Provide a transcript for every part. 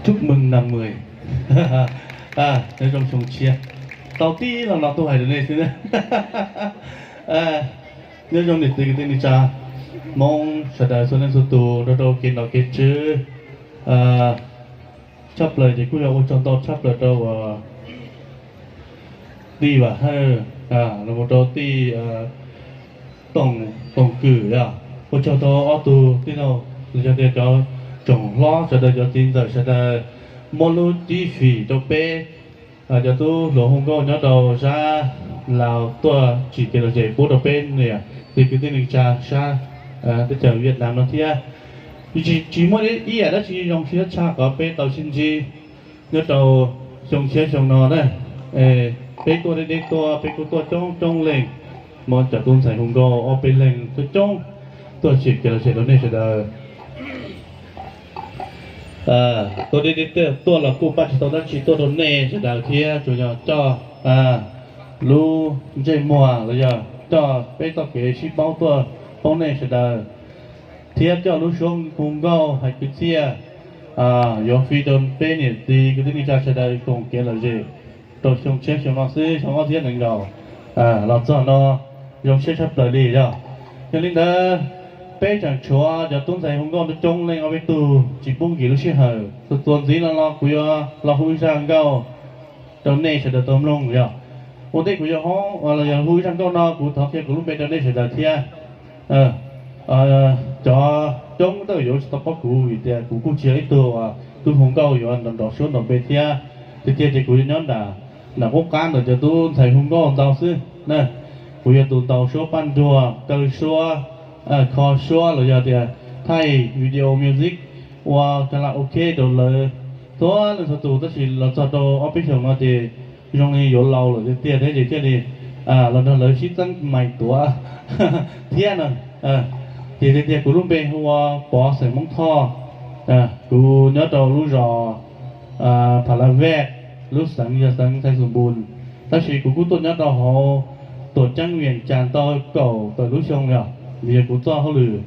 Chúc mừng năm mới. Nyob zoo xyoo tshiab. Tau tib lo no tuaj hais rau nej xwb. Nyob zoo niam txiv kwv tij neej tsa Hmoob sawv daws txhua leej txhua tus nrog rau kev nom kev tswv. Tshaj plaws ces kuj yog ua tsaug ntau tshaj plaws rau uas tij Vam Hawj los mus rau tij Toom Kwm yog ua tsaug rau ob tug tij laug los yog tias cov tsoom hlob sawv daws, cov txiv ntxawm sawv daws muab lub cib fim rau peb cov tub hluas hu nkauj nyob rau sab Laus tuaj tsim kev lom zem pub rau peb niam txiv kwv tij neej tsa sab teb chaws Vietnam no thiab. Tsis muaj ib yam dab tsi zoo siab tshaj qhov peb tau sib ntsib nyob rau xyoo tshiab xyoo no na. Peb tuaj deb deb tuaj, peb kuj tuaj coob coob leej, muaj cov tub ntxhais hu nkauj ob peb leeg coob coob tuaj tsim kev lom zem rau nej sawv daws. Tuaj deb deb tuaj los kuj npaj tsis tau dab tsi tuaj rau nej sawv daws thiab, tsuas yog coj lub ntsej muag los yog coj peb txoj kev sib paub tuaj poob nej sawv daws, thiab coj lub suab hu nkauj hais kwv txhiaj yuav fij rau peb niam txiv kwv tij neej tsa sawv daws koom kev lom zem rau xyoo tshiab xyoo no xwb, xyoo ob txhiab nees nkaum los txog no zoo siab tshaj plaws li yog. Yog li ntawd, peb tseem tshuav cov tub ntxhais hu nkauj coob leej ob peb tug tsis pub nkim lub sij hawm, txuas ntxiv no los kuv yuav los hu ib zaj nkauj rau nej sawv daws tau mloog yog. Ua ntej kuv yuav hoob los yog hu ib zaj nkauj no kuv thov qhia kuv lub npe rau nej sawv daws thiab. Cov coob ntau yuav tsis tau paub kuv vim tias kuv kuj tsis yog ib tug tub hu nkauj yuav nrov nrov suab nrov npe thiab. Tiag tiag ces kuv yuav nyob nram qub qab ntawm cov tub ntxhais hu nkauj ntau xwb na. Kuv yog tus ntaus suab paj nruag, kaw suab, kho suab los yog tias thaij video music ua karaoke rau lawv txhua leej txhua tus, tab sis los txog rau ob peb xyoos no ces zoo li yuav laus lawm tiag tiag thiab ces thiaj li los nrog lawv sib txeeb mais tuav thiab no. Ces tiag tiag kuv lub npe hu ua Pov xeem Hmoob Thoj. Kuv nyob rau lub zos Pha La Vej, lub xeev yog xeev Xais Xus Npus, tab sis kuv kuj tuaj nyob rau hauv tuam ceeb Vias Cas tau kaum tawm lub xyoo yog vim yog kuv txoj hauj lwm.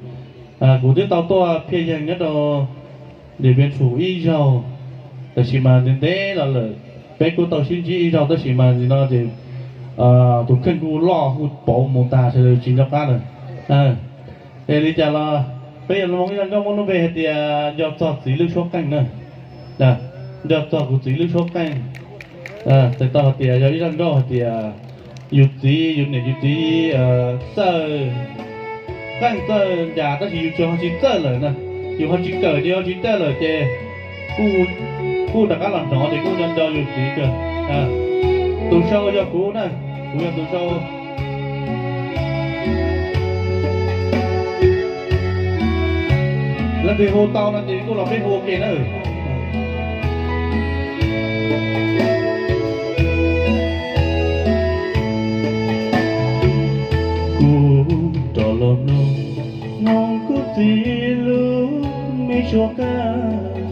Kuv twb tau tuaj phiaj yeeg nyob rau Diam Pias Tsum ib zaug, tab sis mas ntev ntev los lawm, peb kuj tau sib ntsib ib zaug tab sis mas nim no ces tus kheej kuj loj kuj pauv mus tas sawv daws tsis nco qab lawm. Es li cas los peb yuav los mloog ib zaj nkauj muaj lub npe hais tias Nco txog txiv lub suab qeej na. Nco txog kuv txiv lub suab qeej. Txhais tau hais tias yog ib zaj nkauj hais tias yus txiv yus niam yus txiv txawj qeej txawj ncas tab sis yus tsuas ho tsis txawj lawm na, yus ho tsis kawm ces ho tsis txawj lawm ces kuj rov qab los hnov ces kuj nco nco yus txiv kawg. Tus sau yog kuv na, kuv yog tus sau. Leej twg hu tau no ces kuj los peb hu ua ke na. Kuv rov los mloog, mloog kuv txiv lub me suab qeej,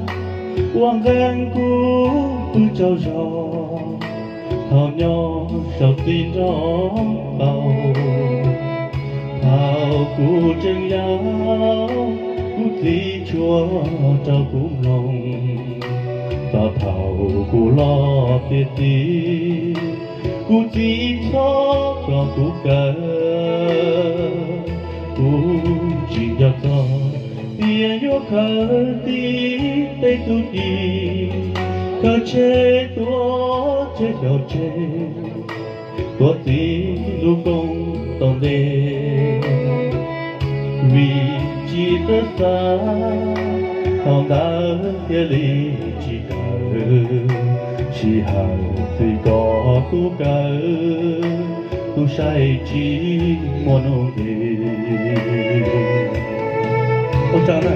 ua nqeeb kuv pw tsaug zog, thaum nyob saum txiv nraub qaum. Thaum kuv tseem yau, kuv txiv tshua rau kuv mloog, txog thaum kuv loj tiav txiv, kuv txiv txhob kom kuv kawm. Kuv tsis nco txog tias yuav khawb tib teg txuj ci, khawb tsheb tuav tsheb xyaum tsheb, tuav txiv lub koob tau ntev. Vim tsis txawj xav, thaum ntawd thiaj li tsis kawm, sij hawm txij kom kuv kawm, kuv saib tsis muaj nuj nqis. Ua tsaug na.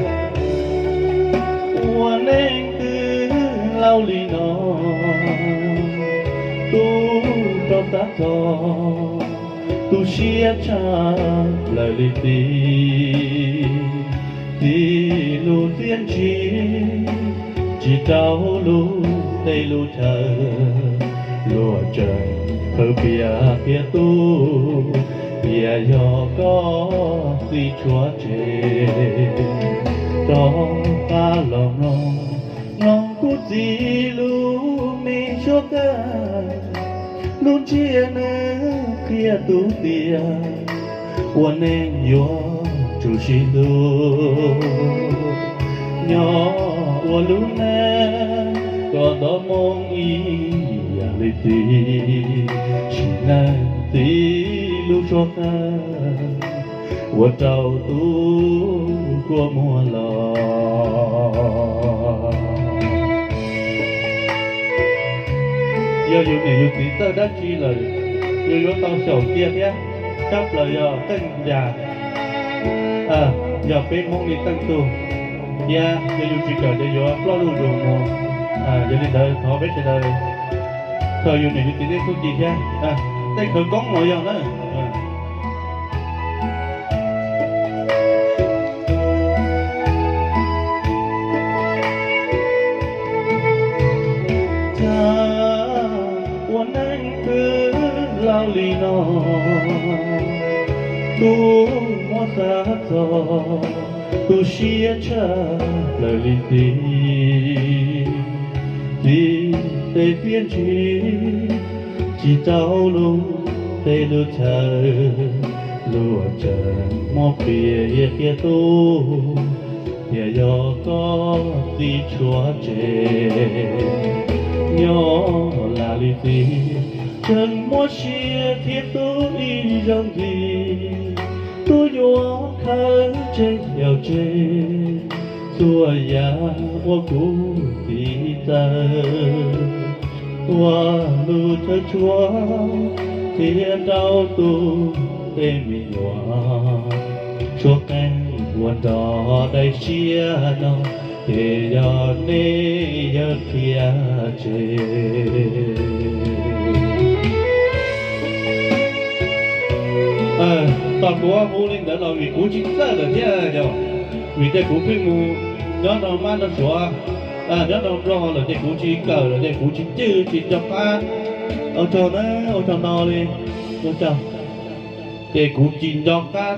Ua neej twg laus li no, tu rau xav txog, tu siab tshaj plaws li txiv. Txiv lub txiaj ntsig tsis rau lub teb lub chaw, luag tseem khawb piav qhia tub, piav yog koj txiv tshuav tseg. Rov qab los mloog, mloog kuv txiv lub me suab kawg, lub ntsiab nws qhia tus tias ua neej yuav tsum sib hlub. Nyob ua lub neej kom nto moo ib yam li txiv, sim neej txiv lub suab kawg ua rau tub kua muag los. Yog yus niam yus txiv txawj dab tsi lawm, yus yuav tau xyaum cia thiab. Tshaj plaws yog teej ncas, yog peb Hmoob li teej tug, thiab yog yus tsis kawm ces yuav ploj zuj zus mus. Yog li ntawd thov peb sawv daws khaws yus niam yus txiv tej txuj ci thiab. Tej khawv koob los yog na. Cas ua neej twb laus li no, kuv muab xav txog tu siab tshaj plaws li txiv. Txiv tej txiaj ntsig tsis tau lub teb lub chaw, luag tseem muab piav qhia tub tias yog koj txiv tshuav tseg. Nyob lam li txiv tseem muab siab thiab tub ib zaug ntxiv, tub yuav khawb tseg yam tseg txhua yam uas kuv txiv txawj, ua lub chaw tshuab thiab nrauj tu tej me nyuam, tshuab qeej ua nrog daim siab no, ces yog nej yawg qhia tseg. Tom kuv hu li ntawd los vim kuv tsis txawj lawm thiab yog, vim tias kuv pheej mus nyob nrog mab nrog suav, nyob nrog nplog lawm ces kuv tsis kawm lawm ces kuv tsis cwj tsis nco qab. Ua tsaug na, ua tsaug ntau li, ua tsaug. Ces kuv tsis nco qab,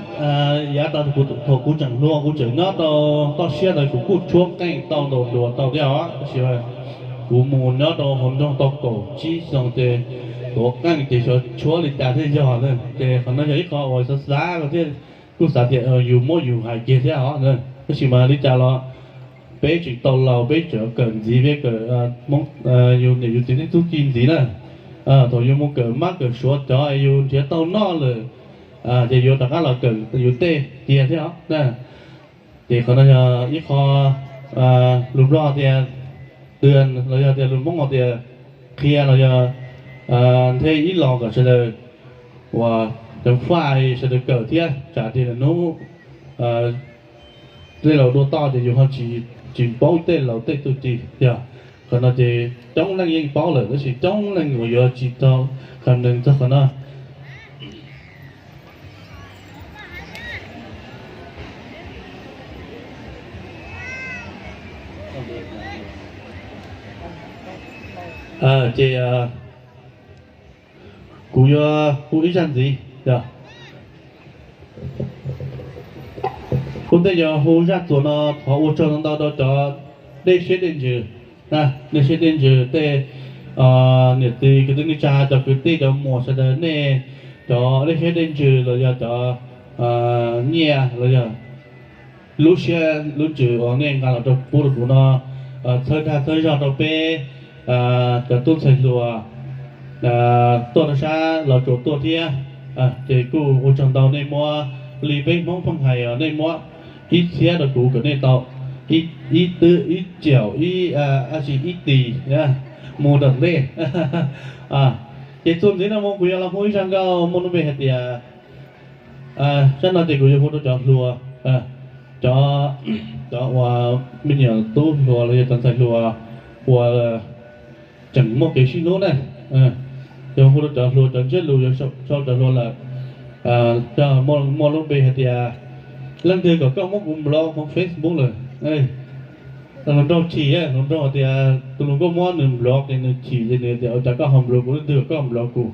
yav tas thaum kuv tseem hluas kuv tseem nyob rau toj siab ntawd kuv kuj tshuab qeej tau ntaus nruas tau thiab os, tab sis kuv mus nyob rau hauv nroog tau kaum tsib xyoo ces tuav qeej ces xyov tshuab li cas thiaj yog na. Ces qhov no yog ib qho uas xav xav thiab, kuj xav tias yus muab yus hais kiag thiab os. Tab sis mas li cas los peb tseem tau laus peb tseem kawm ntxiv peb kawm Hmoob, yus niam yus txiv tej txuj ci ntxiv na. Thaum yus mus kawm mab kawm suav cov es yus nrhiav tau noj lawm, ces yuav rov qab los kawm yus tej tiag thiab os na. Ces qhov no yog ib qho lus Nplog tias, tw, los yog tias lus Hmoob tias qhia los yog nthe ib los kom sawv daws uas ceev faj sawv daws kawm thiab tsam tias lwm hnub tej laus dua toj ces yus ho tsis paub tej laus tej txuj ci yog. Qhov no ces coob leej yeej paub lawm tab sis coob leej uas yuav tsis tau khav nees txog qhov no. Ces kuv yuav hu ib zaj ntxiv yog, kuv tej yuav hu zaj txuas no thov ua tsaug ntau ntau rau cov dej siab dej ntsws, dej siab dej ntsws tej niam txiv kwv tij neej tsa cov kwv tij cov muam sawv daws nej cov dej siab dej ntsws los yog cov nyiaj los yog lub siab lub ntsws uas nej nqa los rau pub rau kuv no, txhawb dag txhawb zog rau peb cov tub ntxhais hluas tuaj rau sab Los Tsuas tuaj thiab. Ces kuj ua tsaug ntau nej muab li peb Hmoob pheej hais os, nej muab ib txhiab rau kuv kom nej tau ib twb ib caum ib, tab sis ib tis mus tom ntej. Ces txuas ntxiv no mus kuv yuav los hu ib zaj nkauj muaj lub npe hais tias, zaj no ces kuv yuav hu rau cov hluas, cov, cov uas me nyuam tub hluas los yog cov ntxhais hluas uas tseem muaj kev sib hlub na. Yuav hu rau cov hluas cov ntsiab lus yuav sau cov hluas lawm. Muaj lub npe hais tias, leej twg kom koj muab kuv nplog hauv Facebook lawm. Hluas nraug chim, hluas nraug tias tus hluas nkauj muab nws nplog ces nws chim ces nws tias ua cas koj ho nplog kuv, leej twg kom koj nplog kuv.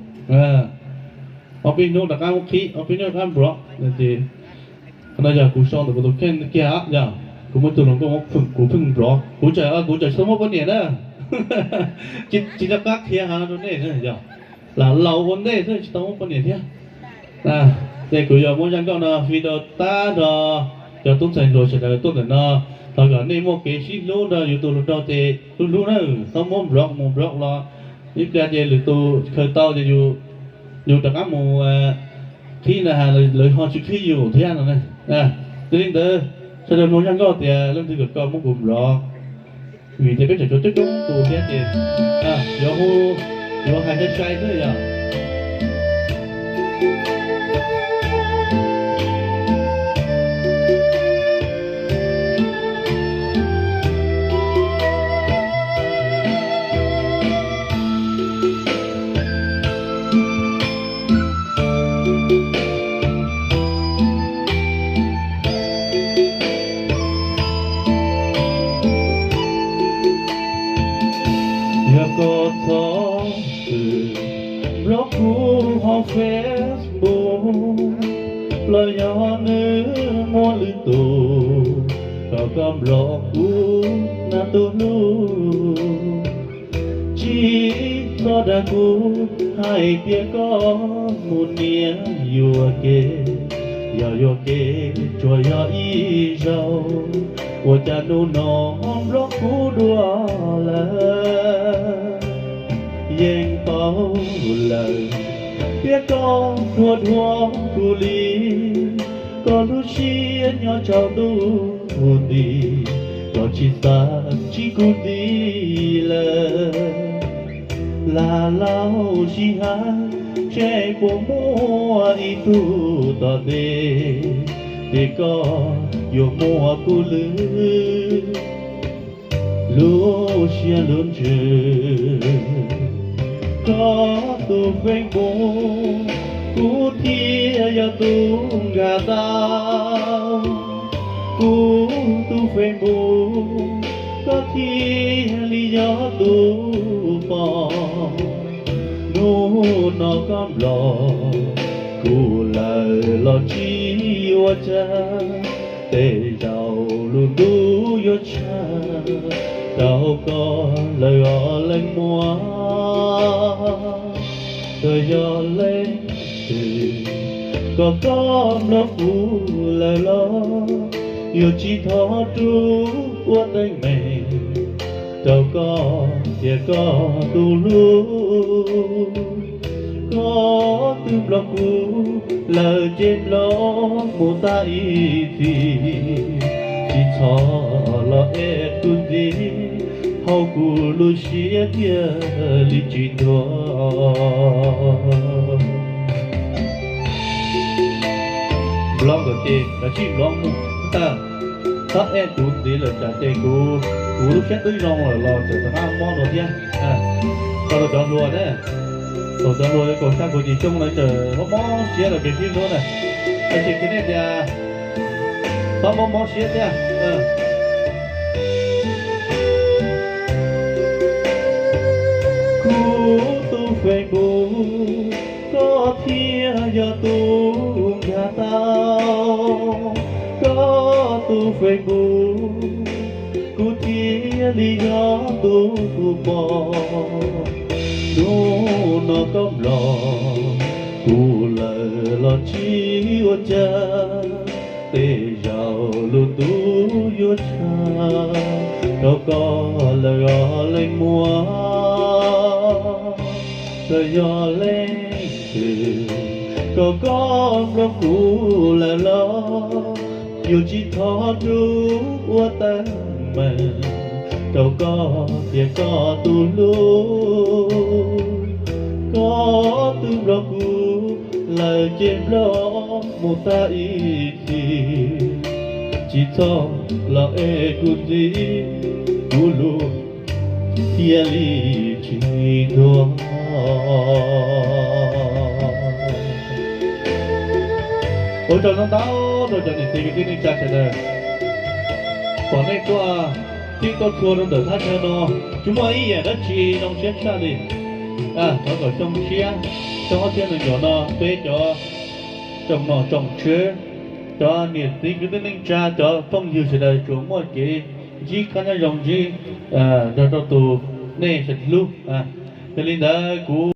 Ob peb hnub rov qab muab qhib, ob peb hnub rov qab nplog. Qhov no yog kuv sau ntawm kuv tus kheej kiag yog. Kuv muaj ib tug hluas nkauj, kuv pheej nplov, kuv tseem, kuv tseem tsis tau muaj poj niam na. Tsis, tsis nco qab qhia heev rau nej na yog, lam laus ua ntej xwb tsis tau muaj poj niam thiab. Ces kuv yuav muab zaj nkauj no fij rau tag nrho cov tub ntxhais hluas sawv daws tuaj ntawm no, thov kom nej muaj kev sib hlub nrog yus tus hluas nraug ces hlub hlub na, txhob muab nplov mus nplov los, ib pliag ces lwm tus khaws tau ces yus rov qab mus qhib na has lawv ho tsis qhib yus thiab no. Yog li ntawd, sawv daws mloog zaj nkauj tias leej twg kom koj muab kuv nplov, vim tias peb tseem tshuav coob coob tus thiab ces yuav hu, yuav hais sai sai xwb yog. Yog koj txhob txwm nplog kuv hauv Facebook, los yog nws muaj lwm tus kom koj nplog kuv na tus hlub. Tsis txhob dag kuv hais tias koj mus niam yuam kev, yog yuam kev tsuas yog ib zaug. Ua cas hnub no nplog kuv dua lawm? Yeej paub lawm thiab koj dhuav dhuav kuv li, koj lub siab nyob tsaus ntuj nti, koj tsis xav ntsib kuv nti lawm. Lam laus sib hais seb puas muaj ib tug tom ntej, ces koj yuav muaj kuv lwm lub siab lub ntsws. Koj tus Facebook kuv thiaj yog tus nkag tau, kuv tus Facebook koj thiaj li yog tus pom. Hnub no koj nplog kuv lawm los tsis ua cas, tej zaum lub ntuj yuav tshaj rau koj lawm os leej muam. Txawm yog leej twg kom koj nplog kuv lawm los yuav tsis thov rub ua teeb meem rau koj thiab koj tus hlub. Koj twb nplog kuv lawm ces nplog mus tag ib txhis, tsis txhob los ev kuv ntxiv, hauv kuv lub siab thiaj li tsis ntuag. Nplog kom ces kav tsij nplog mus tag, txhob ev kuv ntxiv lawm tsam ces kuv, kuv lub siab twb zoo lawm los tseem rov qab mob dua thiab. Txog rau cov hluas na, thaum cov hluas yuav kaum xya kaum yim xyoo lawv tseem mob mob siab lawm kev sib hlub na, tab sis qhia nej tias txhob mob mob siab thiab. Kuv tus Facebook koj thiaj yog tus nkag tau, koj tus Facebook kuv thiaj li yog tus pom. Hnub no koj nplog kuv lawm los tsis ua cas, tej zaum lub ntuj yuav tshaj rau koj lawm os leej muam. Txawm yog leej twg kom koj nplog kuv lawm los yuav tsis thov rub ua teeb meem rau koj thiab koj tus hlub. Koj twb nplog kuv lawm ces nplog mus tag ib txhis, tsis txhob los ev kuv ntxiv, kuv lub thiaj li tsis ntuag. Ua tsaug ntau ntau rau cov niam txiv kwv tij neej tsa sawv daws, pom nej tuaj txhij tuaj txhua rau ntawm thaj chaw no, tsis muaj ib yam dab tsi zoo siab tshaj li. Thov kom xyoo tshiab, xyoo ob txhiab nees nkaum no peb cov tsoom nom tsoom tswv Cov niam txiv kwv tij neej tsa, cov phooj ywg sawv daws tsuas muaj kev ntsib kab nyob zoo, ntsib nrog rau tus nej sawv daws hlub. Yog li ntawd kuv